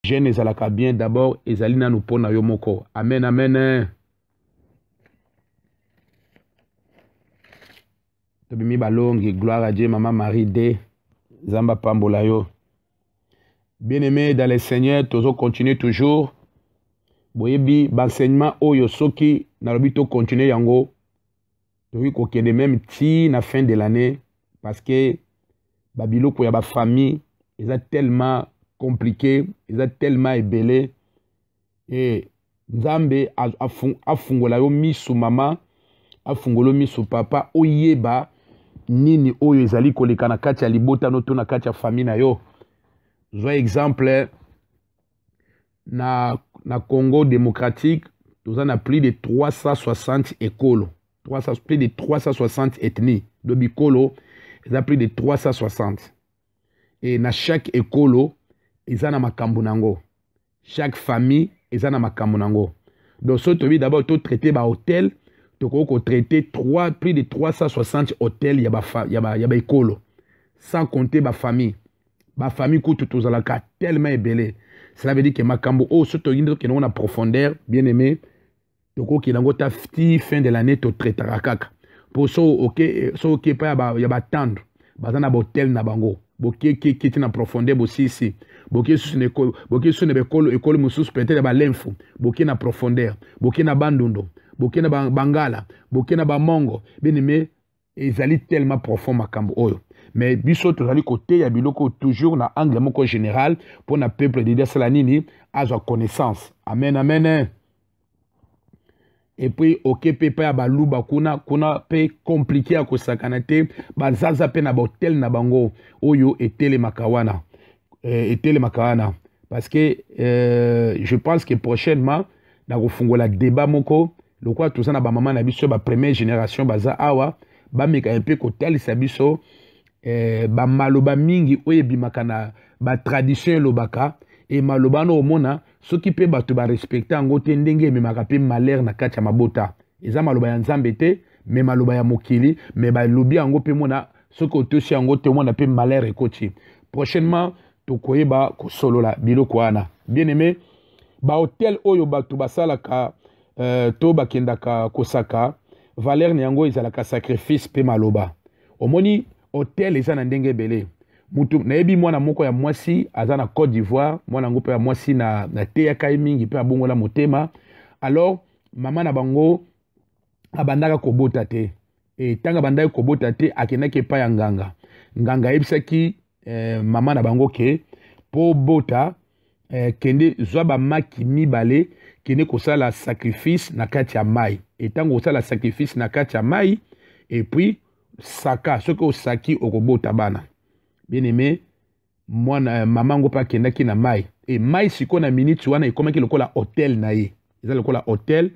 Jeune ezalaka bien d'abord ezali nanu mpo na yo moko. Amen amen. Tobimi balongi, gloire à Dieu, maman Marie D. Nzambe apambola yo. Bien-aimé dans le Seigneur, tozo continuer toujours. Boyebi ba enseignement oyo soki nalobi to continuer yango tokoki kokende meme ti na fin de l'année parce que babiloko ya bafamille eza tellement compliqué, eza tellement ebele e Nzambe afungola yo misu mama, afungola yo misu papa, oyeba nini oyo ezali koleka na kati ya libota no to na kati ya famille na yo. Zwa exemple na Congo démocratique, toza na plus de 360 ekolo, 300, plus de 360 ethnies de bikolo, eza plus de 360. Et na chaque ekolo eza na makambo nango, chaque famille eza na makambo nango. Donc soki toyebi d'abord to traiter ba hôtel, tokoki ko traiter plus de 360 hôtels ya ba ekolo, sans compter ba famille. Ba famille kutu tozalaka tellement ebele. Cela veut dire que makambo oyo soki toyindi tokende ngo na profondeur, bien aimé, tokokende yango ta ti fin de l'année totraitaka kaka. Po so oke, so oke pa ya ba tendre, baza na ba hôtel na bango. Boke ke ke ti na profondeur bosisi. Boke susu na ekolo, boke susu na bekolo, ekolo mosusu peut-être ya ba lemfu. Boke na profondeur, boke na bandundu, boke na bangala, boke na ba mongo. Bien aimé, ezali tellement profond makambo oyo. Mais biso tozali koteya biloko toujours na angle moko général pour na peuple de Dieu asala nini, azwa connaissance. Amen, amen. Et puis oke pe pa ya baluba kuna, kuna pe compliqué ya kosakana te, bazaza pe na ba hôtel na bango oyo etelemaka wana. Etelemaka wana. Parce que je pense que prochainement na kofungola débat moko lokola toza na ba mama na biso ba première génération baza awa, bameka un peu kotalisa biso ba maloba mingi oyo ebimaka na ba tradition elobaka, e maloba wana omona soki pe bato ba respecte yango te ndenge ememaka pe malheur na kati ya mabota. Eza maloba ya Nzambe te, mais maloba ya mokili, mais balobi yango pe mona soki otosi yango te omona pe malheur ekoti. Prochainement tokoyeba kosolola biloko wana. Bien aimé, ba hôtel oyo bato basalaka to bakendaka kosaka, valeur na yango ezalaka sacrifice pe maloba. Omoni hôtel eza na ndenge ebele. Mutu nayebi mwana moko ya mwasi aza na Côte d'Ivoire, mwana ngo pe ya mwasi na teyaka ye mingi pe abongola motema. Alors mama na bango abandaka kobota te. E tanga abandaki kobota te, akendaki epai ya nganga. Nganga ayebisaki mama na bango ke po bota kende zwa ba maki mibale, kende kosala sacrifice na kati ya mai. E tango kosala sacrifice na kati ya mai, et puis saka, soki osaki okobota bana. Bien aimé, mwana mama ngo pe akendaki na mai. E mai sikoyo na minute wana ekomaki lokola hôtel na ye. Eza lokola hôtel.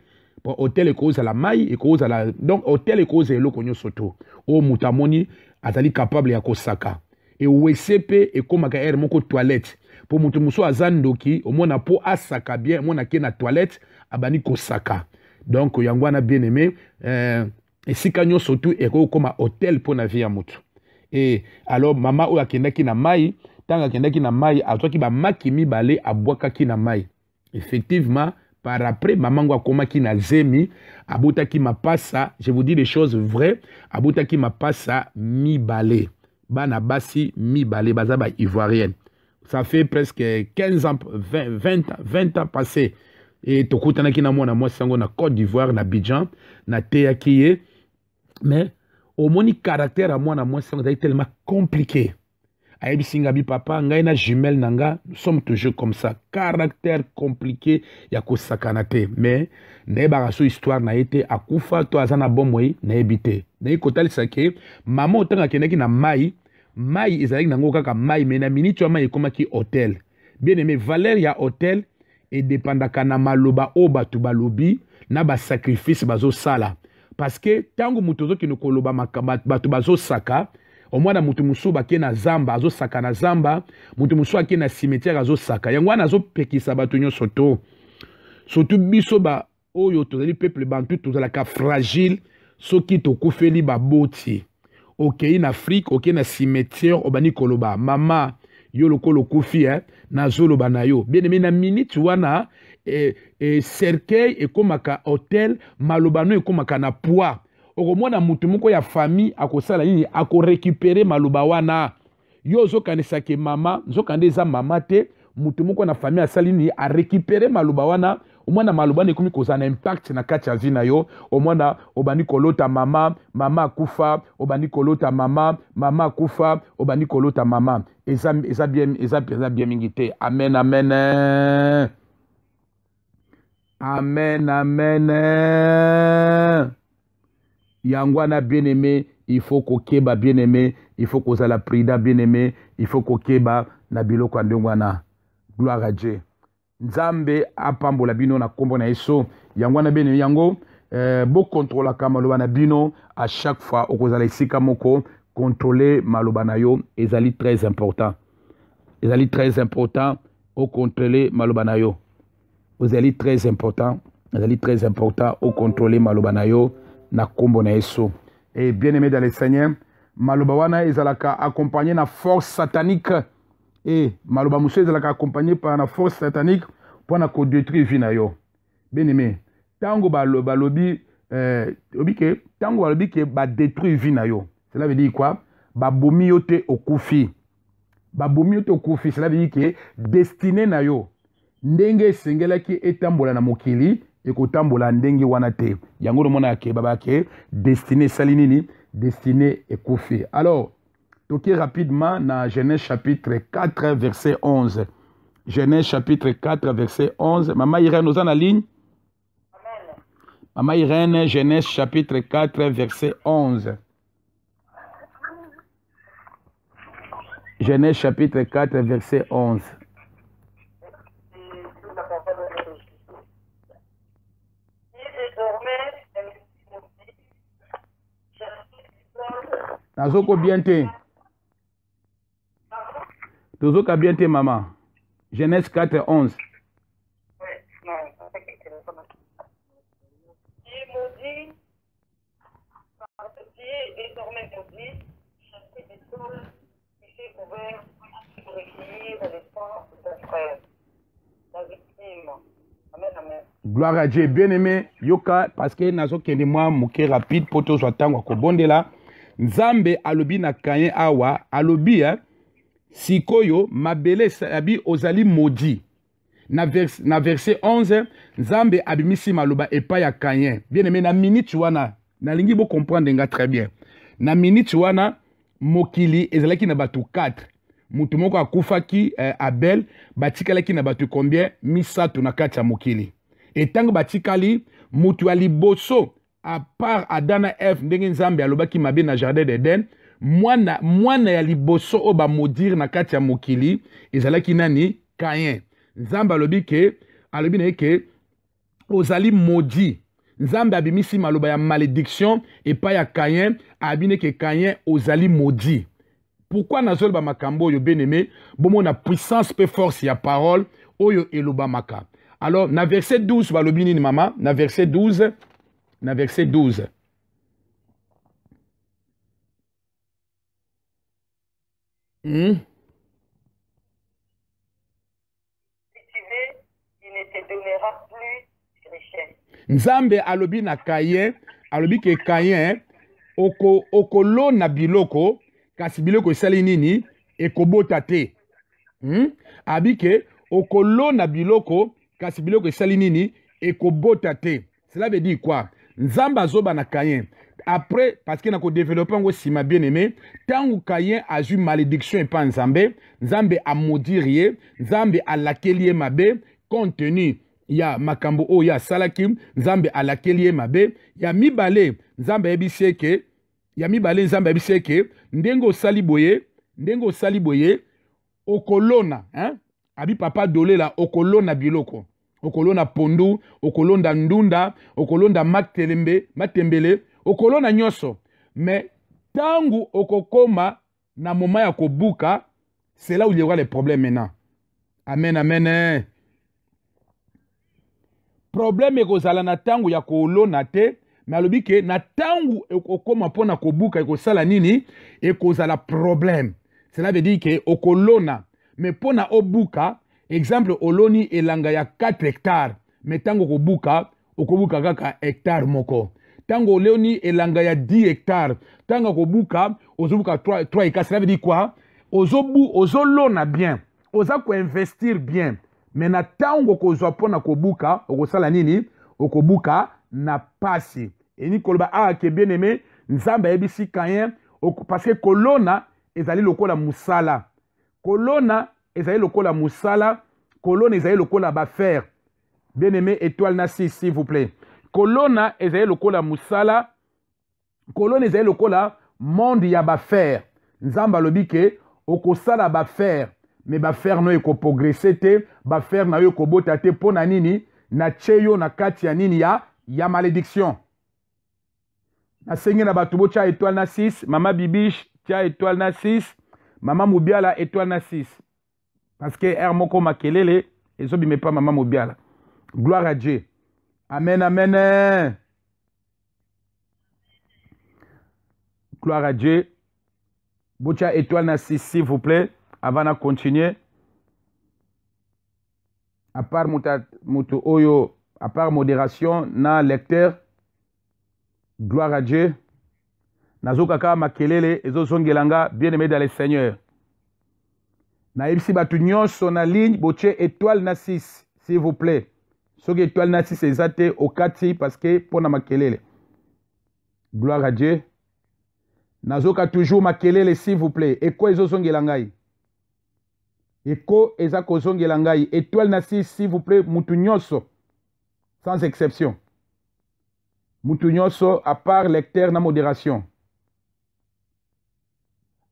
Po hôtel ekozala mai, ekozala, donc hôtel ekozala eloko nyonso to. Oyo moto amoni azali capable ya kosaka. E wese pe ekomaka aire moko toilette. Po moto mosusu aza ndoki, omona po asaka bien, omona ke na toilette abandi kosaka. Donc yango wana bien aimé esika nyonso tu ekokoma hôtel po na vie ya moto. Et alors mama oyo akendaki na mai, ntango akendaki na mai, azwaki ba maki mibale abwakaki na mai. Effectivement, par après, maman ngo akomaki na zemi, abotaki mapasa, je vous dis des choses vraies, abotaki mapasa mibale. Bana basi mibale, baza ba ivoirienne. Ça fait presque 15 ans, 20 ans passés. Et tokutanaki na mwana mwasi yango na Côte d'Ivoire, na Abidjan, na teyaki ye. Mais omoni caractère ya mwana mwasi yango ezali tellement compliqué. Ayebisi nga bi papa, ngai na jumelle na nga, nous sommes toujours comme ça. Caractère compliqué ya kosakana te. Mais nayebaka so histoire na ye te, akufa to aza na bomoi, nayebi te. Naye kotalisa ke mama otanga akendaki na mai, mai ezalaki nango kaka mai, mais na minute ya mai ekomaki hôtel. Bien aimé, valeur ya hôtel edépendaka na maloba oyo bato balobi na ba sacrifice bazosala. Parce que tango moto ozokende koloba bato bazosaka, omwana moto mosusu bake na zamba, azosaka na zamba, moto mosusu ake na cimetière azosaka. Yango wana azopekisa bato nyonso to. Surtout biso ba oyo tozali peuple bantu, tozalaka fragile. Soki tokufeli baboti, okei na Afrique, okei na cimetière, obandi koloba mama yo lokola okufi, eh, nazoloba na yo. Bien aimé, na minute wana cercueil ekomaka hotel, maloba no ekomaka na poids. Okomona mutu moko ya famille akosala nini? Akorécupérer maloba wana. Yo ozokanisa ke mama, nzokande eza mama te, mutu moko na famille asali nini? Arécupérer maloba wana. Omwana maloba wana ekomi kozala na impact na kati ya vie na yo. Omwana obandi kolota mama, mama akufa, obandi kolota mama, mama akufa, obandi kolota mama. Eza bien, eza mpenza bien mingi te. Amen, amen. Amen, amen. Yango wana bien aimé, il faut kokeba bien aimé, il faut kozala prudent bien aimé, il faut kokeba na biloko ya ndenge wana. Gloire à Dieu. Nzambe apambola bino na kombo na Yesu. Yango wana bien aimé, yango bokontrolaka maloba na bino à chaque fois okozala esika moko, contrôler maloba na yo ezali très important. Ezali très important ocontrôler maloba na yo. Ezali très important, ezali très important ocontrôler maloba na yo na kombo na Yesu. Et bien aimé dans le Seigneur, maloba wana ezalaka accompagné na force satanique. Et maloba mosusu ezalaka accompagné par na force satanique mpona kodétruire vie na yo. Bien aimé, ntango balobi ke ntango balobi ke badétruire vie na yo, cela veut dire quoi? Babomi yo te okufi. Babomi yo te okufi, cela veut dire ke destinée na yo ndenge esengelaki etambola na mokili ekotambola ndenge wana te. Yango omonaka ke babake destinée esali nini? Destinée ekufi. Alors toke rapidement na Genèse chapitre 4 verset 11. Genèse chapitre 4 verset 11. Mama Irène, oza na ligne? Amen. Mama Irène, Genèse chapitre 4 verset 11. Genèse chapitre 4 verset 11. Nazoko bien te. Tozoka bien te mama. Genèse 4 11. Qui est maudit, qui est désormais maudit, chassé du sol qui s'est ouvert pour recueillir le sang de ton frère, la victime. Amen, amen. Gloire à Dieu. Bien aimé, yoka, parce que nazokende mwa moke rapide po tozwa ntango ya kobondela. Nzambe alobi na Caïn awa, alobi sikoyo mabele abi ozali maudit. Na verset 11, Nzambe abimisi maloba epai ya Caïn. Bien aimé, na minute wana, nalingi bo comprendre nga très bien. Na minute wana, mokili ezalaki na bato 4. Mutu moko akufaki, Abel, batikalaki na bato combien? Misato na kati ya mokili. Et tango batikali, mutu ya liboso, à part Adam na Ève, ndenge Nzambe alobaki mabe na jardin d'Eden, mwana ya liboso oyo bamaudire na kati ya mokili ezalaki nani? Caïn. Nzambe alobi ke, alobi na ye ke ozali maudit. Nzambe abimisi maloba ya malédiction epai ya Caïn, abine ke Caïn ozali maudit. Pourquoi nazoloba makambo oyo bien aimé? Bomona puissance pe force ya parole oyo elobamaka. Alors na verset 12 balobi nini mama? Na verset 12, na verset 12. Si tu veux, il ne te donnera plus de richesse. Nzambe alobi na Caïn, alobi ke Caïn okolona biloko, kasi biloko esali nini? Ekobota te. Abi ke okolona biloko, kasi biloko esali nini? Ekobota te. Cela veut dire quoi? Nzambe azoba na Caïn. Après, parce que nako développer ngo sima bien aimé, tangu Caïn a eu malédiction et pas Nzambe, Nzambe a maudire ye, Nzambe a lakeli ye mabe, compte tenu ya makambo oyo ya salaki, Nzambe a lakeli ye mabe, ya mibale, Nzambe ayebisi ke, ya mibale Nzambe ayebisi ke, ndenge osali boye, ndenge osali boye, okolona, hein? Abi papa dolela, okolona biloko. Okolona pondu, okolonda ndunda, okolonda matelembe, matembele, okolona nyonso. Mais tangu okokoma na moment ya kobuka, c'est là où il y aura les problèmes maintenant. Amen, amen. Problème ekozala na tangu ya kolona te, Mais alobi ke na ntango ekokoma mpo na kobuka, ekosala nini? Ekozala problème. Cela veut dire ke okolona, mais mpo na obuka, exemple, oloni elanga ya 4 hectare, mais ntango okobuka, okobuka kaka hectare moko. Ntango oloni elanga ya 10 hectare, ntango okobuka, ozobuka 3 hectare. Cela veut dire quoi? Ozolona bien, oza koinvestir bien, mais na ntango okozwa mpo na kobuka, okosala nini? Okobuka na pasi. Elingi koloba awa ke, bien aimé, Nzambe ayebisi Caïn, parce que kolona ezali lokola mosala, kolona ezali lokola mosala, kolona ezali lokola baaffaires. Bien aimé, étoile na 6, s'il vous plaît. Kolona ezali lokola mosala, kolona ezali lokola monde ya baaffaires. Nzambe alobi ke okosala baaffaires, mais baaffaires na yo ekoprogresser te, baaffaires na yo ekobota te. Mpo na nini? Natie yo na kati ya nini? Ya malédiction. Nasengi na bato botya étoile na 6. Mama Bibiche, tia étoile na 6. Mama Mobiala, étoile na 6, parce que r moko makelele ezobima epa mama Mobiala. Gloire à Dieu. Amen, amen. Gloire à Dieu. Botya étoile na 6, s'il vous plaît, avant na continuer. À part moto oyo, à part modération na lecteur. Gloire à Dieu. Nazoka kaka makelele ezozongela nga. Bien aimé dans le Seigneur, nayebisi bato nyonso na ligne, botie étoile na 6, s'il vous plaît. Soki étoile na 6 eza te, okati, parce que mpo na makelele. Gloire à Dieu. Nazoka toujours makelele. S'il vous plaît, écho ezozongela ngai, écho eza kozongela ngai. Étoile na 6, s'il vous plaît, mutu nyonso, sans exception, mutu nyonso à part lecteur na modération.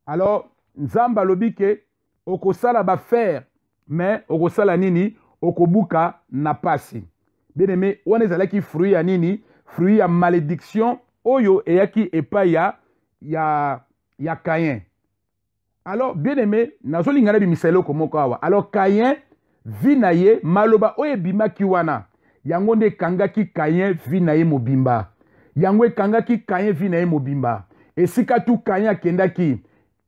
Alors Nzambe alobi ke okosala baaffaires, mais okosala nini? Okobuka na pasi. Bien aimé, wana ezalaki fruit ya nini? Fruit ya malédiction oyo eyaki epai ya Caïn. Alors, bien aimé, nazolinga nabimisa eloko moko awa. Alors Caïn, vie na ye, maloba oyo ebimaki wana, yango nde ekangaki Caïn vie na ye mobimba. Yango ekangaki Caïn vie na ye mobimba. Esika tu Caïn akendaki,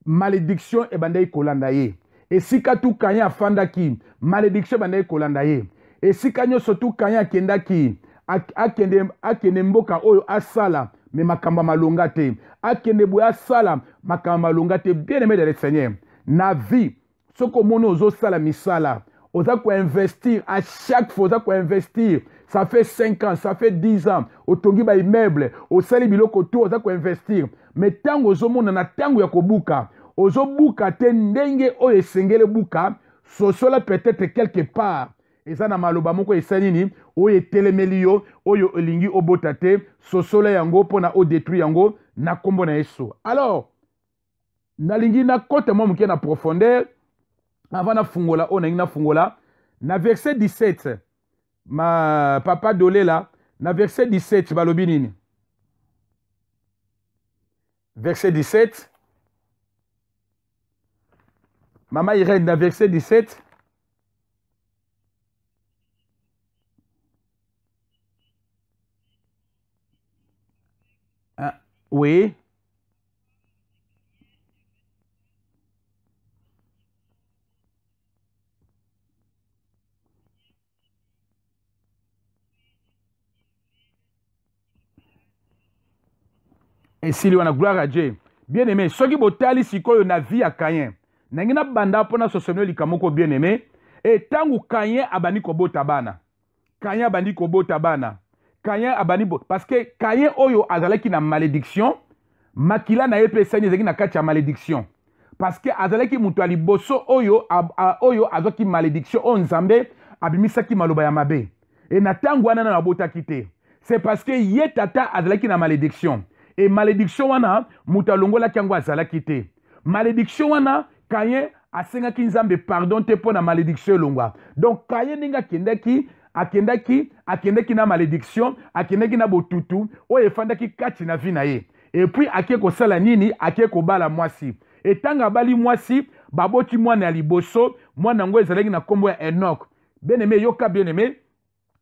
malédiction ebandaki kolanda ye. Esika tu Caïn afandaki, malédiction ebandaki kolanda ye. Esika nyonso tu Caïn akendaki, akende mboka oyo, asala, mais makambo ya malonga te. Akende boye, asala, makambo ya malonga te. Bien aimé de le Seigneur, na vie, soki omoni ozosala misala, oza koinvestir, à chaque fois oza koinvestir, ça fait 5 ans, ça fait 10 ans, otongi baimmeuble, osali biloko to oza koinvestir, mais ntango ozomona na ntango ya kobuka, ozobuka te ndenge oyo esengeli buka, sosola peut-être quelque part eza na maloba moko esali nini oyo etelemeli yo, oyo olingi obota te. Sosola yango mpona odétruire yango na nkombo na Yesu. Alors nalingi nakɔta mwa moke na profondeur avant nafungola oyo nalingi nafungola na verset 17. Ma papa Dolela, na verset 17 balobi nini? Verset 17, mama Irene, na verset 17. Ah, oui. Esili wana. Gloire à Dieu. Bien aimé, soki botali sikoyo na vie ya Caïn, ndenge nabanda mpo nasosomio likambo moko, bien aimé, e ntango Caïn abandi kobota bana, Caïn abandi kobota bana, Caïn abandi bo, parce que Caïn oyo azalaki na malédiction, makila na ye mpe esani ezalaki na kati ya malédiction, parce que azalaki moto ya liboso oyo azwaki malédiction, oyo Nzambe abimisaki maloba ya mabe. E na ntango wana nano abotaki te. C'est parce que ye tata azalaki na malédiction, e malédiction wana moto alongolaki yango azalaki te. Malédiction wana, Caïn asengaki Nzambe pardon te mpo na malédiction elongwa. Donc Caïn, ndenge akendaki na malédiction, akendaki na botutu oyo efandaki kati na vie na ye. Et puis ake kosala nini? Ake kobala mwasi. Etango abali mwasi, baboti mwana ya liboso. Mwana yango ezalaki na nkombo ya Enok. Bien aimé, yoka, bien aimé,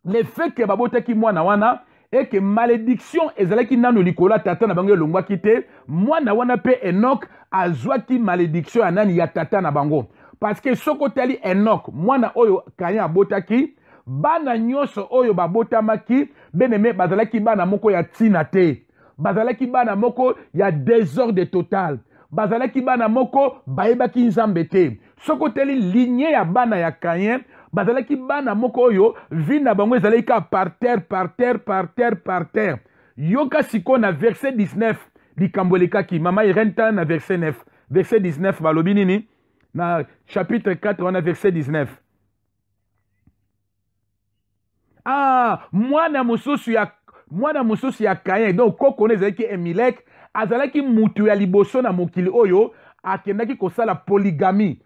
le fait ke babotaki mwana wana, Eke malédiction ezalaki nano likolo ya tata na bango elongwaki te. Mwana wana mpe Enoch azwaki malédiction ya nani? Ya tata na bango. Parce que soki otali Enoch, mwana oyo Kayen abotaki, bana nyonso oyo babotamaki, bien-aimé, bazalaki bana moko ya ntina te, bazalaki bana moko ya désordre total, bazalaki bana moko bayebaki Nzambe te. Soki otali lignée ya bana ya Kayen, bazalaki bana moko oyo vie na bango ezalaki kaka par terre, par terre, par terre, par terre. Yoka sikoyo na verset 19 likambo elekaki. Mama Irene, tala na verset 9, verset 19, balobi nini na chapitre 4 wana, verset 19? Ah, mwana mosusu ya Kayen, donc koko na ezalaki Emilek, azalaki mutu ya liboso na mokili oyo akendaki kosala polygamie,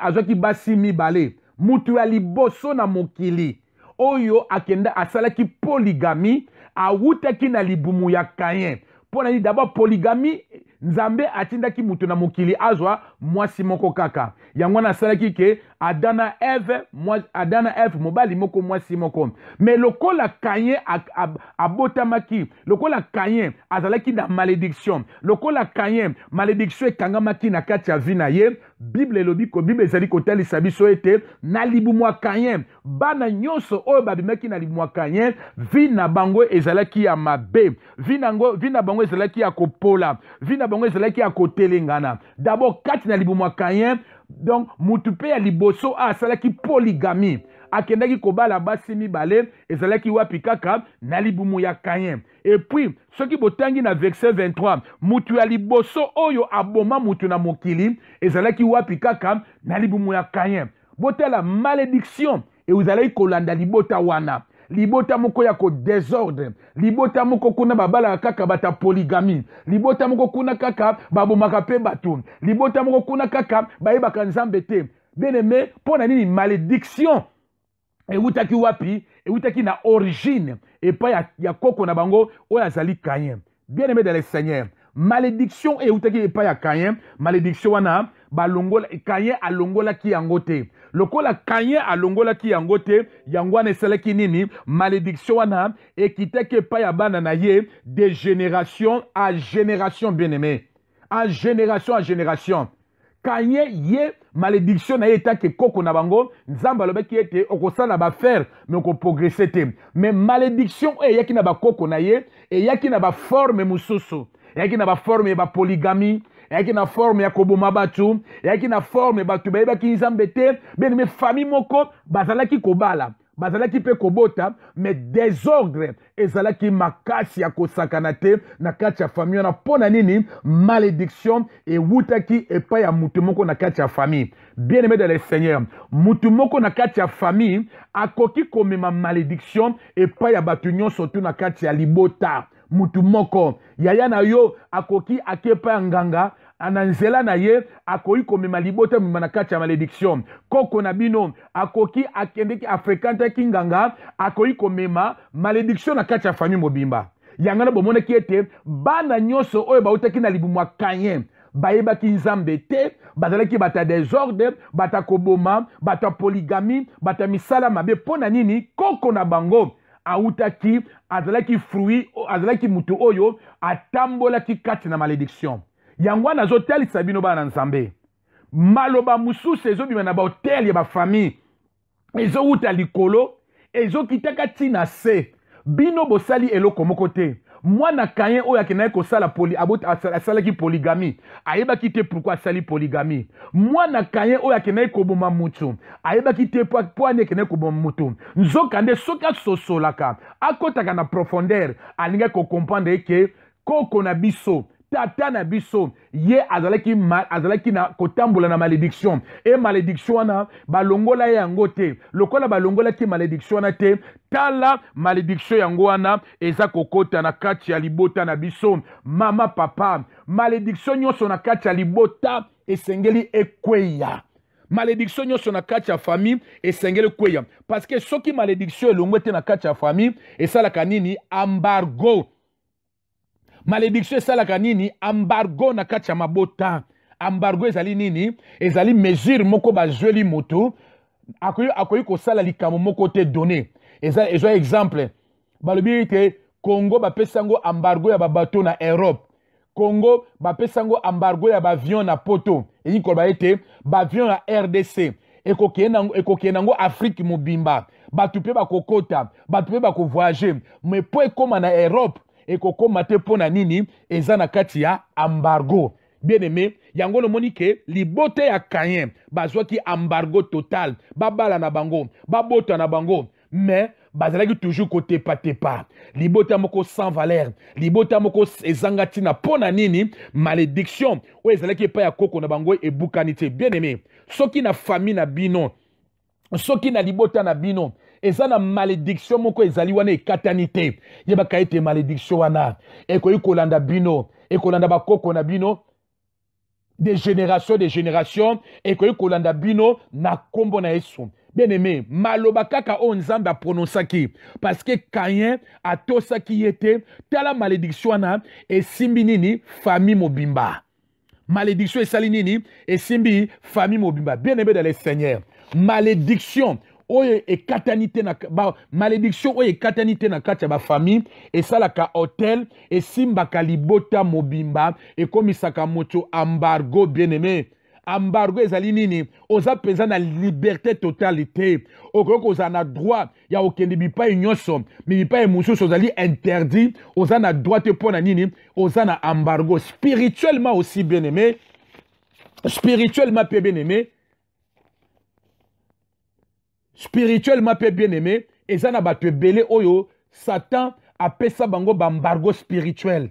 azwaki basi mibale. Mutu ya liboso na mokili oyo akenda asalaki polygamie awutaki na libumu ya Kayen. Mpo na nini? D'abord, polygamie, Nzambe atindaki mutu na mokili azwa mwasi moko kaka. Yango wana asalaki ke Adam na Eve, Adam na Eve, mobali moko, mwasi moko. Mais lokola Kayen abotamaki, lokola Kayen azalaki na malédiction, lokola Kayen malédiction ekangamaki na kati ya vie na ye, Bible elobi ko, Bible ezali kotalisa biso ete na libumu ya Kayen, bana nyonso oyo babimaki na libumu ya Kayen, vie na bango ezalaki ya mabe, vie na bango ezalaki ya kopola, vie na bango ezalaki ya kotelengana. D'abord, kati na libumu ya Kayen, donc mutu mpe ya liboso asalaki polygamie, akendaki kobala basi mibale, ezalaki wapi? Kaka na libumu ya Kayen. Et puis soki botangi na verset 23, mutu ya liboso oyo aboma mutu na mokili ezalaki wapi? Kaka na libumu ya Kayen. Botala malédiction ezalaki kolanda libota wana, libota moko ya kodésordre, libota moko kuna babalaka kaka bato ya polygamie, libota moko kuna kaka babomaka mpe bato, libota moko kuna kaka bayebaka Nzambe te. Bien aimé, mpo na nini? Malédiction ewutaki wapi? Ewutaki na origine epai ya koko na bango oyo azali Kayen. Bien aimé dans le Seigneur, malédiction ewutaki epai ya Kayen. Malédiction wana balongola, Kayen alongolaki yango te. Lokola Kayen alongolaki yango te, yango wana esalaki nini? Malédiction wana ekitaki epai ya bana na ye de génération à génération. Bien aimé, en génération à génération. Kayen ye, malédiction na ye etake koko na bango, Nzambe alobaki ete okosala baaffaires mais okoprogresser te. Mais malédiction oyo eyaki na bakoko na ye eyaki na baforme mosusu, eyaki na baforme ya bapolygamie, eyaki na forme ya koboma bato, eyaki na forme bato bayebaki Nzambe te. Bien aimé, famille moko bazalaki kobala, bazalaki mpe kobota, mais désordre ezalaki makasi ya kosakana te na kati ya famille wana. Mpo na nini? Malédiction ewutaki epai ya mutu moko na kati ya famille. Bien aimé dans le Seigneur, mutu moko na kati ya famille akoki komema malédiction epai ya bato nyonso tu na kati ya libota. Mutu moko, yaya na yo, akoki ake epai ya nganga, na nzela na ye akoki komema libota mema na kati ya malédiction. Koko na bino akoki akendeki afréquentaki nganga, akoki komema malédiction na kati ya famille mobimba. Yango wana bomonaki ete bana nyonso oyo bautaki na libumu ya Kayen bayebaki Nzambe te, bazalaki bato ya désordre, bato ya koboma, bato ya polygamie, bato ya misala mabe. Mpo na nini? Koko na bango awutaki, azalaki fruit, azalaki motu oyo atambolaki kati na malédiction. Yango wana azotalisa bino, bana na Nzambe, maloba mosusu ezobima na baautel ya bafamille, ezowuta likolo, ezokitaka ntina se. Bino bosali eloko moko te. Mwana Kayen oyo akendaki kosala poly, asalaki polygamie, ayebaki te pourquoi asali polygamie. Mwana Kayen oyo akendaki koboma mutu, ayebaki te po ani akendaki koboma mutu. Nzokande soki asosolaka, akɔtaka na profondeur, alingaki kocomprendre eke koko na biso, tata na biso, ye azalaki na kotambola na malédiction. E malédiction wana balongola ye yango te. Lokola balongolaki malédiction wana te, tala malédiction yango wana eza kokota na kati ya libota na biso. Mama, papa, malédiction nyonso na kati ya libota esengeli ekweya. Malédiction nyonso na kati ya famille esengeli ekweya, parce que soki malédiction elongwe te na kati ya famille, esalaka nini? Embargo. Malédiction esalaka nini? Embargo na kati ya mabota. Embargo ezali nini? Ezali mesure moko bazweli moto, akoki kosala likambo moko te. Donné eza, ezwa exemple. Balobi ete Congo bapesi yango embargo ya babato na Europe. Congo bapesi yango embargo ya baavion na poto. Elingi koloba ete baavion ya RDC ekokende nango Afrique mobimba, bato mpe bakokota, bato mpe bakovoyage, mais mpo ekóma na Europe ekokóma te. Mpo na nini? Eza na kati ya embargo. Bien aimé, yango lomoni ke libota ya Caïn bazwaki embargo total. Babala na bango, babota na bango, mais bazalaki toujours kotepatepa. Libota moko sans valeur, libota moko ezanga ntina. Mpo na nini? Malédiction oyo ezalaki epai ya koko na bango ebukani te. Bien aimé, soki na famille na bino, soki na libota na bino eza na malédiction moko ezali wana ekatani te, yebaka ete malédiction wana ekoki kolanda bino, ekolanda bakoko na bino de génération de génération, ekoki kolanda bino na nkombo na Yesu. Bien aimé, maloba kaka oyo Nzambe aprononçaki, parce que Caïn atosaki ye te, tala malédiction wana esimbi nini? Famille mobimba. Malédiction esali nini? Esimbi famille mobimba. Bien aimé dans le Seigneur, malédiction oyo ekatani te na ba, malédiction oyo ekatani te na kati ya bafamille esalaka autel, esimbaka libota mobimba, ekomisaka moto embargo. Bien aimé, embargo ezali nini? Oza mpenza na liberté totale te. Okoki kozala na droit ya kokende bipai nyonso, mais bipai mosusu ozali interdit, oza na droit te. Mpo na nini? Oza na embargo. Spirituellement aussi, bien aimé, spirituellement mpe, bien aimé, spirituellement mpe, bien aimé, eza na bato ebele oyo Satan apesa bango baembargo spirituel.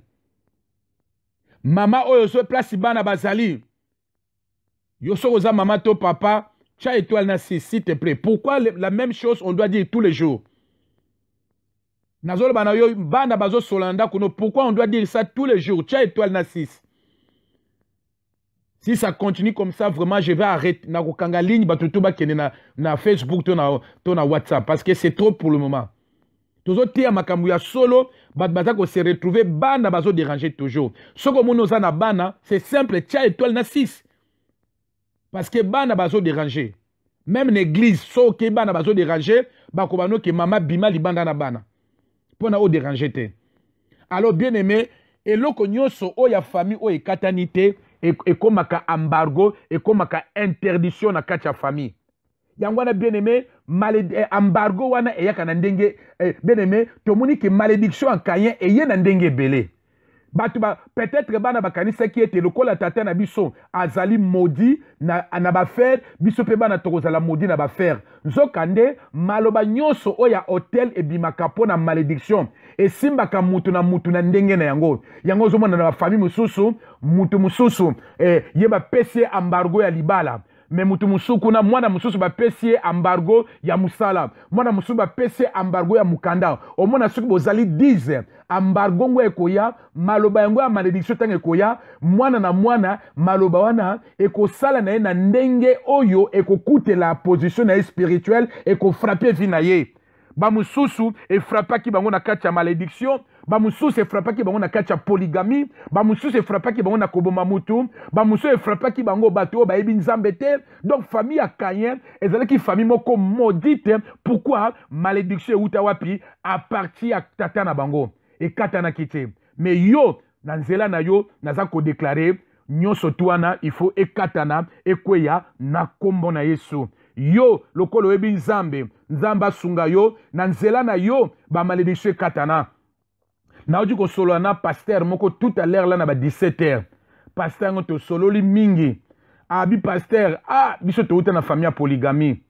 Mama oyo so place bana bazali, yo soki oza mama to papa, tia étoile na 6, s'il te plaît. Pourquoi la même chose on doit dire tous les jours? Nazoloba na yo, bana bazosola na ndako no. Pourquoi on doit dire ça tous les jours? Tia étoile na 6. Si ça continue comme ça, vraiment, je vais arrêter nakokanga ligne, bato to bakende na Facebook to na WhatsApp, parce que c'est trop pour le moment. Tozoteya makambo ya solo, bato baza kose retrouver, bana bazodéranger toujours. Soki omoni oza na bana, c'est simple, tia étoile na 6, parce que bana bazodéranger. Même na église, soki bana bazodéranger, bakoba noke mama bima libanda na bana mpo na odéranger te. Alors, bien aimé, eloko nyonso oyo ya famille oyo ekatani te ekomaka embargo, ekomaka interdiction na kati ya famille. Yango wana, bien aimé, embargo wana eyaka na ndenge bien aimé, tomoni ke malédiction ya Caïn eye na ndenge ebele. Bato ba, peut-être bana bakanisaki ete lokola tata na biso azali maudit na baaffaires, biso mpe bana tokozala maudit na baaffaires. Nzokande maloba nyonso oyo ya autel ebimaka mpo na malédiction esimbaka mutu na mutu na ndenge na yango. Yango ozomona na bafamille mosusu, mutu mosusu ye bapesi ye embargo ya libala, mais mutu mosusu kuna, mwana mosusu bapesi ye embargo ya mosala, mwana mosusu bapesi ye embargo ya mokanda. Omona soki bozali 10, embargo ngo ekoya, maloba yango ya malédiction ntango ekoya, mwana na mwana, maloba wana ekosala na ye na ndenge oyo ekokutela position na ye spirituelle, ekofrapper vie na ye. Bamosusu efrappaki bango na kati ya malédiction, bamosusu efrappaki bango na kati ya polygamie, bamosusu efrappaki bango na koboma mutu, bamosusu efrappaki bango bato oyo bayebi Nzambe te. Donc famille ya Caïn ezalaki famille moko maudite. Pourquoi? Malédiction euta wapi? À partir ya tata na bango, ekatanaki te. Mais yo, na nzela na yo, naza kodéclarer nyonso tu wana, il faut ekatana, ekweya na nkombo na Yesu. Yo lokola oyebi Nzambe, Nzambe asunga yo, na nzela na yo bamalédiction ekatana. Nauti kosolola na pasteur moko tout à l'heure là na ba 17 heures. Pasteur yango tosololi mingi. Abi pasteur, ah, biso touta na famille ya polygamie.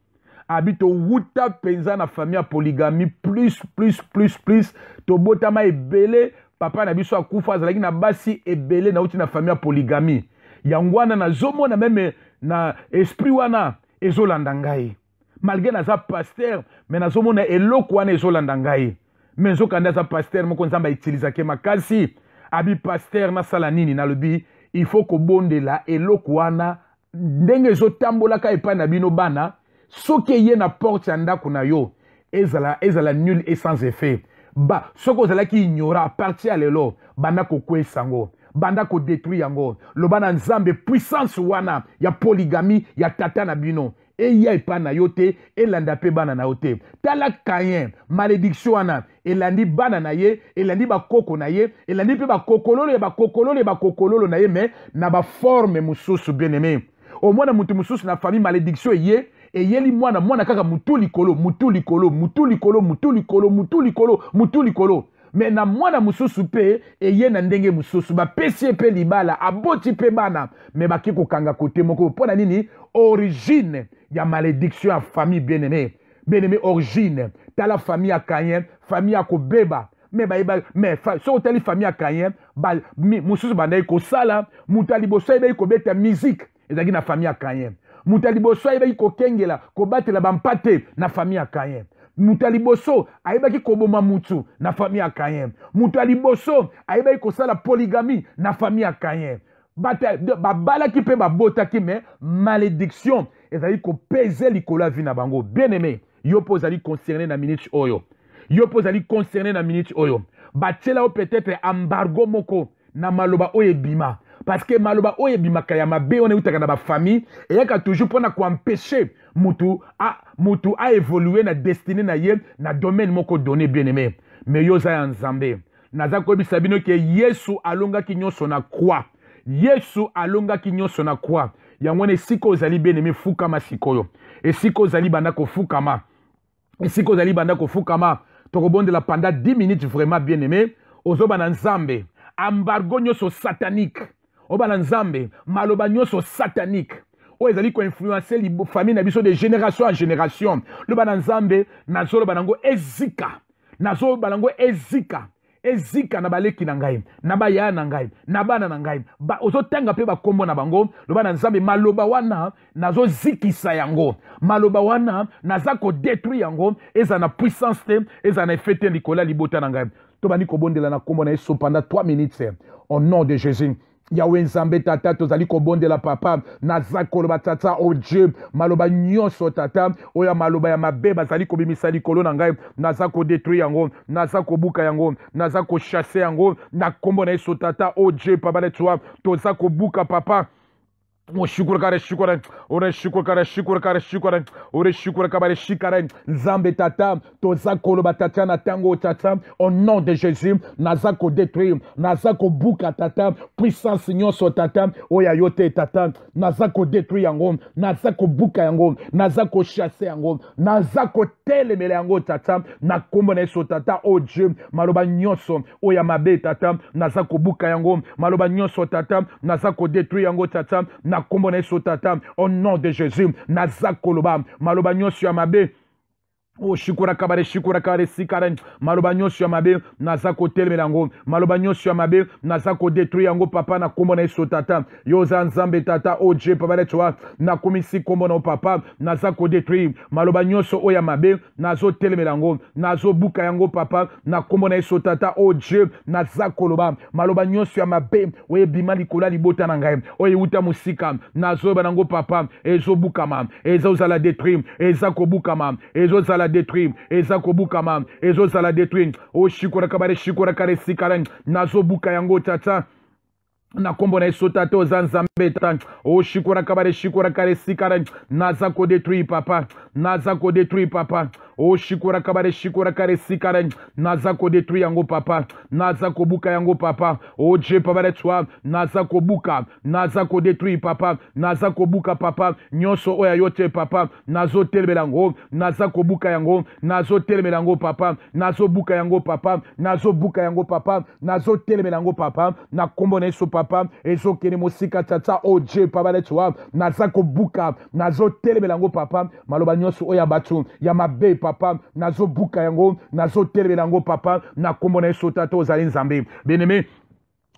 Abi towuta mpenza na famille ya polygamie, plus plus plus plus, tobotama ebele. Papa na biso akufa, azalaki na basi ebele. Nauti na famille ya polygamie, yango wana nazomona même na esprit wana ezolanda ngai. Malgré naza pasteur, mais nazomona eloko wana ezolanda ngai. Mais nzokande aza pasteur moko Nzambe autilisaki makasi. Abi pasteur, nasala nini? Nalobi il faut kobondela eloko wana ndenge ezotambolaka epai na bino bana. Soki eye na porte ya ndako na yo, ezala nul et sans effet. Ba soki ozalaki ignorant, à partir ya lelo banda kokweyisa yango, banda kodétruire yango. Loba na Nzambe, puissance wana ya polygamie ya tata na bino eya epai na yo te, elanda mpe bana na yo te. Tala Caïn, malédiction wana. Elandi bana na ye, elandi bakoko na ye, elandi mpe bakokololo ya bakokololo ya bakokololo na ye, mais na baforme mosusu. Bien aimé, omona motu mosusu na famille, malédiction eye, eyeli mwana, mwana kaka mutu likolo, mutu likolo, mutu likolo, mutu likolo, mutu likolo, mutu likolo. Mais na mwana mosusu mpe eye na ndenge mosusu, bapesi ye mpe libala, aboti mpe bana, mais bake kokanga kote moko. Mpo na nini? Origine ya malédiction ya famille, bien aimé, bien aimé, origine. Tala famille ya Caïn, famille ya kobeba. Mais bayeba, mais soki otali famille ya Caïn, mosusu bandaki kosala. Moto ya liboso ayebaki kobeta musique ezalaki na famille ya Caïn. Moto ya liboso ayebaki kokengela, kobatela bampate na famille ya Caïn. Moto ya liboso ayebaki koboma mutu na famille ya Caïn. Moto ya liboso ayebaki kosala polygamie na famille ya Caïn. Babalaki mpe babotaki, mais malédiction ezali kopese likolo ya vie na bango. Bien aimé, yo mpo ozali concerné na minute oyo, yo mpo ozali concerné na minute oyo, batiela yo peut-être embargo moko na maloba oyo ebima, parce que maloba oyo ebimaka ya mabe wana eutaka na bafamille, eyaka toujours mpona koempêcher mutu aévolue na destinée na ye na domaine moko donné. Bien aimé, mais yo oza ya Nzambe. Naza koyebisa bino ke Yesu alongaki nyonso na croix. Yesu alongaki nyonso na croix. Yango wana, esika ozali, bien aimé, fukama sikoyo. Esika ozali, banda kofukama. Esika ozali, banda kofukama. Tokobondela pendant 10 minutes. Vraiment, bien aimé, ozoba na Nzambe, embargo nyonso satanique oba na Nzambe, maloba nyonso satanique oyo ezali koinfluencer famille na biso de génération en génération, loba na Nzambe: nazoloba nango ezika, nazoloba nango ezika, ezika na baleki na ngai, na bayaya na ngai, na bana na ngai. Ozotanga mpe bakombo na bango. Loba na Nzambe: maloba wana nazozikisa yango, maloba wana naza kodétruire yango, eza na puissance te, eza na effet te likolo ya libota na ngai. Tobandi kobondela na nkombo na Yesu pendant 3 minutes, au nom de Jésus. Yawe Nzambe Tata, tozali kobondela, Papa. Naza koloba, Tata, o Dieu, maloba nyonso, Tata, oyo ya maloba ya mabe bazali kobimisa likolo na ngai, naza kodétruire yango, naza kobuka yango, naza kochasser yango na nkombo na Yesu. Tata, o Dieu, Papa letua, toza kobuka, Papa. Oshukura kare shukura, ore shukura kare shukura kare shukura, ore shukura kabare shikare. Nzambe Tata, toza koloba, Tata, na ntango, Tata, au nom de Jésus, naza kodétruire, naza kobuka, Tata, puissance nyonso, Tata, oyo ya yo te. Tata, naza kodétruire yango, naza kobuka yango, naza kochasser yango, naza kotelemela yango, Tata, na nkombo na Yesu. Tata, o Dieu, maloba nyonso oyo ya mabe, Tata, naza kobuka yango. Maloba nyonso, Tata, naza kodétruire yango, Tata, na nkombo na Yesu. Tata, au nom de Jésus, naza koloba maloba nyonso ya mabe, oshikura kabare shikura kabare sikara. Maloba nyonso ya mabe, naza kotelemela yango. Maloba nyonso ya mabe, naza kodétruire yango, Papa, na nkombo na Yesu. Tata, yo oza Nzambe. Tata, o Dieu, Papa letwa, nakomisi nkombo na yo. Papa, naza kodétruire maloba nyonso oyo ya mabe, nazotelemela yango, nazobuka yango, Papa, na nkombo na Yesu. Tata, o Dieu, naza koloba maloba nyonso ya mabe oyo ebima likolo ya libota na ngai, oyo euta mosika, nazoyeba nango, Papa, ezobukama, ezozala détruire, eza kobukama, ezozala détruire, eza kobukama, ezozala détruire. Oshikoraka bare shikoraka resikara, nazobuka yango, Tata, na nkombo na Yesu. Tata, oza Nzambe. Tata, oshikoraka bare shikoraka resikara, naza kodétruire, Papa, naza kodétruire, Papa. Oshikoraka bare shikoraka resikara, naza kodétruire yango, Papa, naza kobuka yango, Papa. O Dieu, Papa letwa, naza kobuka, naza kodétruire, Papa, naza kobuka, Papa, nyonso oyo yo te. Papa, nazotelemela yango, naza kobuka yango, nazotelemela yango, Papa, nazobuka yango, Papa, nazobuka yango, Papa, nazotelemela yango, Papa, na nkombo na Yesu. Papa, ezokende mosika. Tata, o Dieu, Papa letwa, naza kobuka, nazotelemela yango, Papa. Maloba nyonso oyo ya bato ya mabe, Papa, nazobuka yango, nazotelemela yango, Papa, na nkombo na Yesu. Tata, ozali Nzambe. Bien-aimé,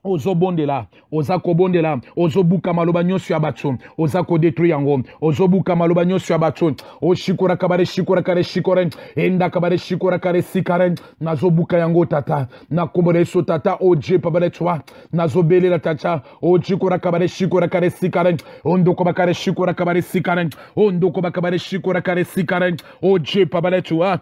ozobondela, oza kobondela, ozobuka maloba nyonso ya bato, oza kodétruire yango, ozobuka maloba nyonso ya bato. Oshikoraka bare shikoraka re shikore endaka bare shikoraka re sikare, nazobuka yango, Tata, na nkombo na Yesu. Tata, o Dieu, Papa de toi, nazobelela, Tata, ojikoraka bare shikoraka re sikare ondoko bakare shikoraka bare sikare ondoko bakabare shikoraka re sikare. O Dieu, Papa de toi.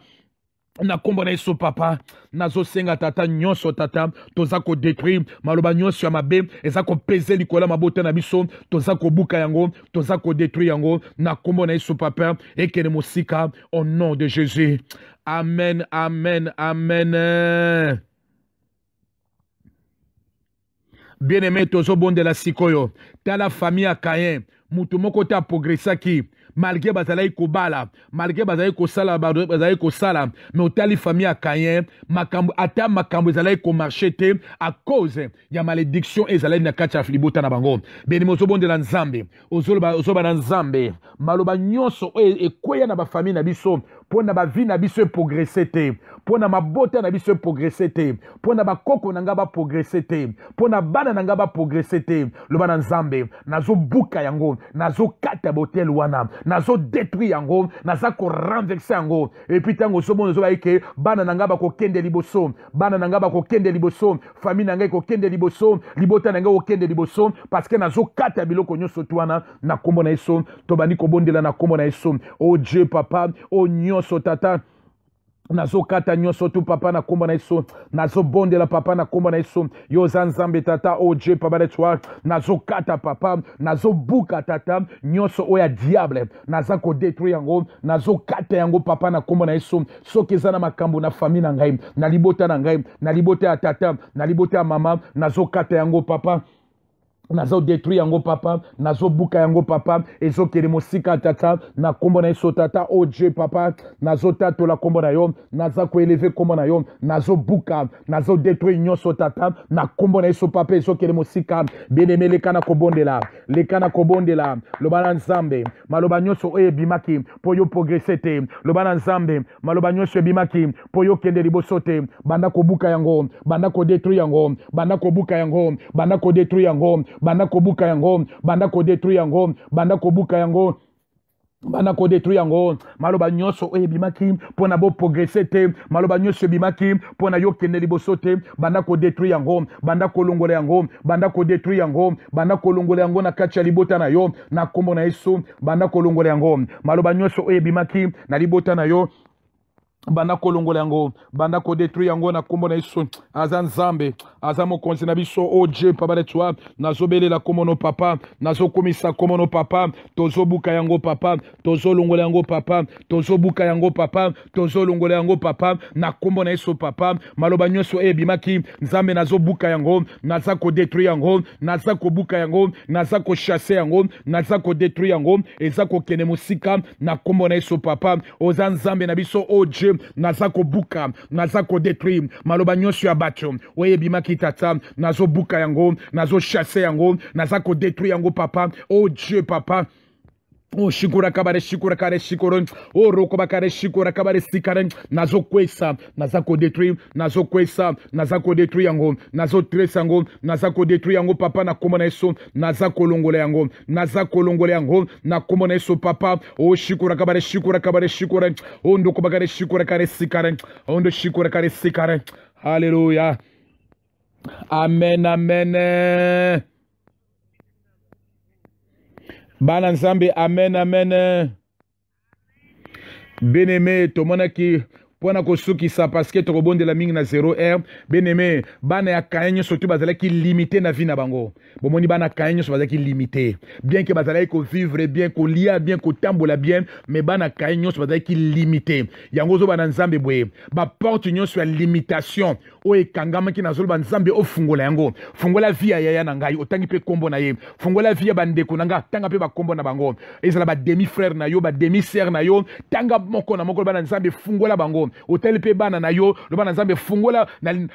Na nkombo na Yesu papa, nazosenga tata nyonso, tata, toza kodétruire maloba nyonso ya mabe eza kopese likolo ya mabota na biso. Toza kobuka yango, toza kodétruire yango na nkombo na Yesu papa, ekende mosika au nom de Jésus. Amen, amen, amen. Bien aimé, tozobondela sikoyo. Tala famille ya Caïn, moto moko te aprogressaki malgré bazalaki kobala, malgré bazalaki kosala, bazalaki kosala. Mais otali famille ya Caïn, makambo, ata makambo ezalaki komarcher te à cause ya malédiction ezalaki na kati ya libota na bango. Bien-aimé, ozobondela Nzambe, ozoloba, ozoloba na Nzambe: maloba nyonso oyo ekweya na bafamille na biso mpo na bavie na biso eprogresse te, mpo na mabota na biso eprogresse te, mpo na bakoko na ngai baprogresse te, mpo na bana na ngai baprogresse te, loba na Nzambe: nazobuka yango, nazokata botele wana, nazodétruire yango, naza korenverser yango. Et puis ntango ozomona, ozoba ke bana na ngai bakokende liboso, bana na ngai bakokende liboso, famille na ngai ekokende liboso, libota na ngai ekokende liboso, parce que nazokata biloko nyonso tu wana na nkombo na Yesu. Tobandi kobondela na nkombo na Yesu. O Dieu papa, o nyonso tata, nazokata nyonso tu papa na nkombo na Yesu. Nazobondela papa na nkombo na Yesu. Yo oza Nzambe tata, o Dieu papa de toi. Nazokata papa, nazobuka tata nyonso oyo ya diable, naza kodétruire yango, nazokata yango papa na nkombo na Yesu. Soki eza na makambo na famille na ngai, na libota na ngai, na libota ya tata, na libota ya mama, nazokata yango papa, nazodétruire yango papa, nazobuka yango papa, ezokende mosika tata na nkombo na Yesu. Tata, o Dieu papa, nazotatola nkombo na yo, naza koélever nkombo na yo. Nazobuka, nazodétruire nyonso tata na nkombo na Yesu papa, ezokende mosika. Bien-aimé, leka na kobondela, leka na kobondela. Loba na Nzambe: maloba nyonso oyo ebimaki mpo yo progresse te, loba na Nzambe: maloba nyonso ebimaki mpo yo kende liboso te, banda kobuka yango, banda kodétruire yango, banda kobuka yango, banda kodétruire yango, banda kobuka yango, banda kodétruire yango, banda kobuka yango, banda kodétruire yango. Maloba nyonso oyo ebimaki mpo na boprogresse te, maloba nyonso ebimaki mpo na yokende liboso te, banda kodétruire yango, banda kolongola yango, banda kodétruire yango, banda kolongola yango na kati ya libota na yo na nkombo na Yesu. Banda kolongola yango, maloba nyonso oyo ebimaki na libota na yo, banda kolongola yango, banda kodétruire yango na nkombo na Yesu. Aza Nzambe, aza mokonzi na biso. O Dieu papa de toi, nazobelela nkombo no papa, nazokomisa nkombo no papa. Tozobuka yango papa, tozolongola yango papa, tozobuka yango papa, tozolongola yango papa na nkombo na Yesu papa. Maloba nyonso oyo ebimaki, Nzambe, nazobuka yango, naza kodétruire yango, naza kobuka yango, naza kochasser yango, naza kodétruire yango, eza kokende mosika na nkombo na Yesu papa. Oza Nzambe na biso. O Dieu, naza kobuka, naza kodétruire maloba nyonso ya bato oyo ebimaki tata, nazobuka yango, nazochasser yango, naza kodétruire yango papa. O Dieu papa, o shikura kabare shikura kare shikoro o rokoba kare shikura kabare sikare. Nazokwesa, naza kodétruire, nazokwesa, naza kodétruire yango, nazotresa yango, naza kodétruire yango papa na nkombo na Yesu. Naza kolongola yango, naza kolongola yango na nkombo na Yesu papa. O shikura kabare shikura kabare shikura o ndokoba kare shikura kare sikare o ndo shikura kare sikare. Halleluya, amen, amen. Bana Nzambe, amen, amen. Bien-aimé, tomonaki mpona kosukisa parce que tokobondela mingi na 0 heure. Bien-aimé, bana ya Kayen nyonso tu bazalaki limité na vie na bango. Bomoni, bana Kayen nyonso bazalaki limité, bien que bazalaki kovivre bien, kolia bien, kotambola bien, mais bana Kayen nyonso bazalaki limité. Yango ozoba na Nzambe boye: baporte nyonso ya limitation oyo ekangamaki, nazoloba: Nzambe, ofungola yango. Fungola vie ya yaya na ngai, otangi mpe nkombo na ye. Fungola vie ya bandeko na ngai, tanga mpe bakombo na bango, ezala bademi frère na yo, bademi sœur na yo, tanga moko na moko. Loba na Nzambe: fungola bango. Otali mpe bana na yo, loba na Nzambe: fungola,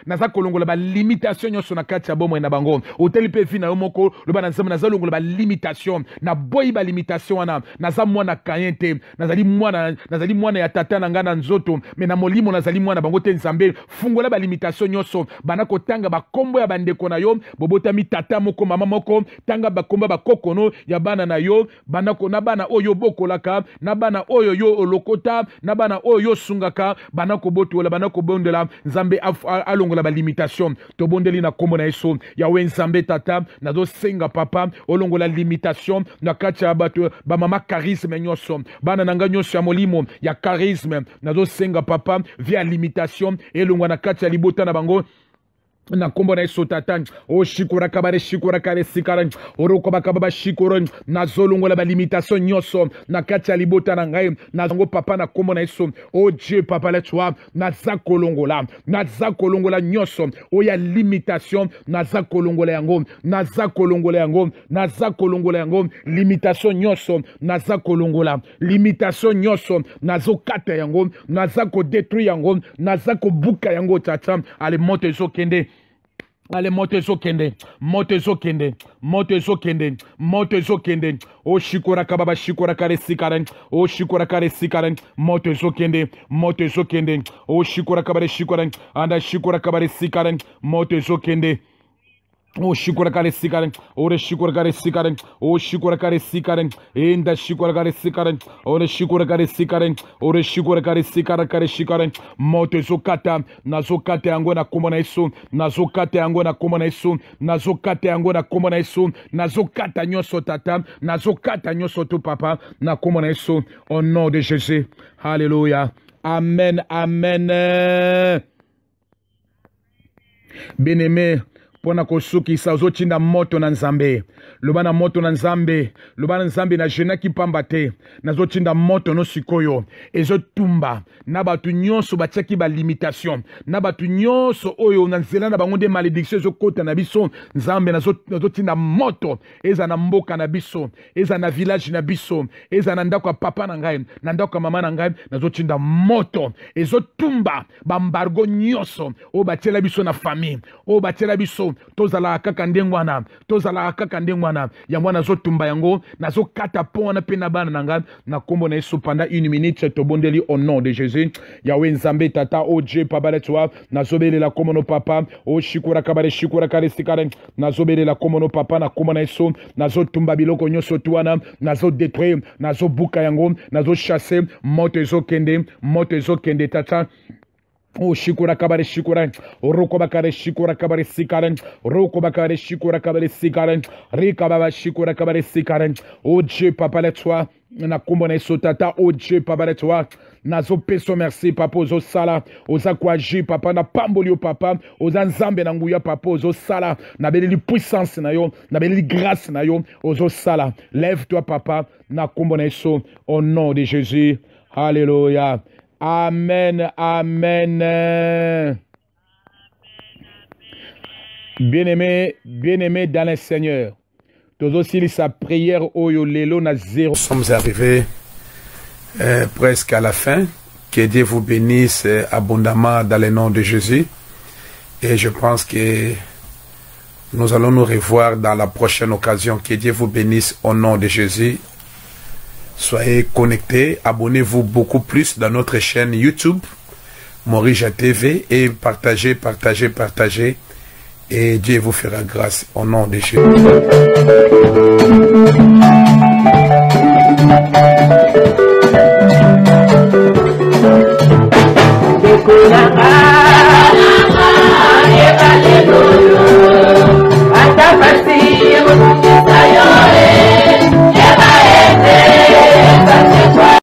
naza kolongola balimitation nyonso na kati ya bomoi na bango. Otali mpe vie na yo moko, loba na Nzambe: naza longola balimitation, naboyi balimitation wana. Naza mwana Kayen te, nazali mwana, nazali mwana ya tata na ngai na nzoto, mais na molimo nazali mwana bango te. Nzambe, fungola balimitation nyonso. Banda kotanga bakombo ya bandeko na yo, bobotami tata moko, mama moko. Tanga bakombo ya bakokono ya bana na yo, banda na bana oyo obokolaka, na bana oyo yo olokota, na bana oyo yo osungaka. Banda kobotola, banda kobondela Nzambe alongola balimitation. Tobondeli na nkombo na Yesu. Yawe Nzambe Tata, nazosenga Papa olongola limitation na kati ya bato, bamama charisme nyonso, bana na ngai nyonso ya molimo ya charisme. Nazosenga Papa via limitation elongwa na kati ya libota na bango na nkombo na Yesu Tata. Oshikoraka bare shikoraka re sikara orokobaka baba shikoro. Nazolongola balimitation nyonso na kati ya libota na ngai nazango Papa na nkombo na Yesu. O Dieu Papa, letoi naza kolongola, naza kolongola nyonso oyo ya limitation. Naza kolongola yango, naza kolongola yango, naza kolongola yango. Limitation nyonso naza kolongola, limitation nyonso nazokata yango, naza kodétruire yango, naza kobuka yango Tata. Ale, moto ezokende. Ale, moto ezokende, moto ezokende, moto ezokende, moto ezokende. Oshikoraka baba shikoraka resikara oshikoraka resikara. Moto ezokende, moto ezokende. Oshikoraka bare shikora anda shikoraka bare sikara. Moto ezokende. O shikora kare sikare, ore shikora kare sikare, o shikora kare sikare, enda shikora kare sikare, ore shikora kare sikare, ore shikora kare sikare kare shikare. Moto ezokata, nazokata yango na kombo na Yesu, nazokata yango na kombo na Yesu, nazokata yango na kombo na Yesu, nazokata nyonso Tata, nazokata nyonso to Papa na kombo na Yesu, au nom de Jésus. Alléluia, amen, amen. Bien-aimé, mpo na kosukisa, ozotinda moto na Nzambe. Loba na moto na Nzambe, loba na Nzambe: najeûnaki pamba te. Nazotinda moto no sikoyo ezotumba na bato nyonso batiaki balimitation, na bato nyonso oyo na nzela na bango nde malédiction ezokɔta na biso. Nzambe, nazotinda moto eza na mboka na biso, eza na village na biso, eza na ndako ya papa na ngai, na ndako ya mama na ngai. Nazotinda moto ezotumba baembargo nyonso oyo batiela biso na famille, oyo batiela biso. Tozalaka kaka ndenge wana, tozalaka kaka ndenge wana. Yango wana nazotumba yango, nazokata mpo wana mpe na bana na ngai na nkombo na Yesu. Pendant une minute tobondeli au nom de Jésus. Yawe Nzambe Tata, o Dieu Papa letwa, nazobelela kombo no Papa. Oshikuraka bare shikuraka resikare. Nazobelela kombo no Papa na nkombo na Yesu. Nazotumba biloko nyonso tu wana, nazodétruire, nazobuka yango, nazochasse. Moto ezokende, moto ezokende Tata. O shikura kabare shikura roko bakare shikura kabare sikare roko bakare shikura kabare sikare rika baba shikura kabare sikare. O Dieu Papa letwa na nkombo na Yesu Tata. O Dieu Papa letwa, nazopesa merci Papa. Ozosala, oza koagir Papa. Napamboli yo Papa, oza Nzambe na nguya Papa. Ozosala, nabeleli puissance na yo, nabeleli grâce na yo. Ozosala, lève toi Papa na nkombo na Yesu, au nom de Jésus. Alléluia, amen, amen. Bien-aimé, bien-aimé dans le Seigneur, tozosilisa prière oyo lelo na zéro. Nous sommes arrivés presque à la fin. Que Dieu vous bénisse abondamment dans le nom de Jésus. Et je pense que nous allons nous revoir dans la prochaine occasion. Que Dieu vous bénisse au nom de Jésus. Soyez connectés, abonnez-vous beaucoup plus dans notre chaîne YouTube, Morija TV, et partagez, partagez, partagez. Et Dieu vous fera grâce au nom de Jésus.